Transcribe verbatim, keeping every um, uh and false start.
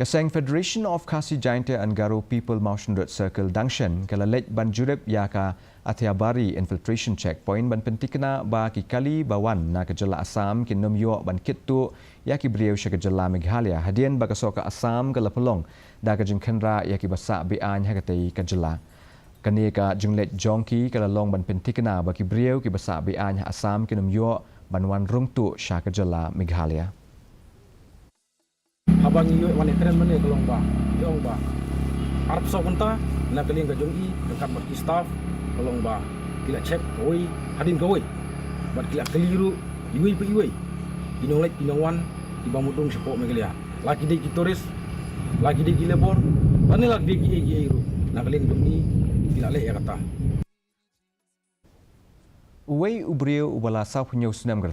Ka seng Federation of Khasi Jaintia and Garo People Mawshynrut Circle Dangshan ka la leit ban jurip ïa ka Athiabari Infiltration Checkpoint ban pyntikna ba ki kali ba wan na ka jylla Assam kin ym ïoh ban kit tuh ïa ki briew sha ka jylla Meghalaya hadien ba ka sorkar Assam ka la pynlong da ka jingkhynra ïa ki ba sah be-aiñ ha katei ka jylla. Kane ka jingleit jong ki ka la long ban pyntikna ba ki briew ki ba sah be-aiñ ha Assam kin ym ïoh ban wan rung tuh sha ka jylla Meghalaya. Haba ngi ïoh wan ïakren mynne ka long ba, ïoh ba arphew saw kynta na ka liang ka jong i ryngkat bad ki staff ka long ba ki la check kawei hadien kawei bad ki la kylli ruh iwei pa iwei, i nongleit i nongwan, i ba mudong shapoh Meghalaya, la ki dei ki tourist, la ki dei ki labour, lane la ki dei kiei kiei ruh, na ka liang jong i ki la leh ïa kata. Uwei u briew uba la sawphew hynñiew snem ka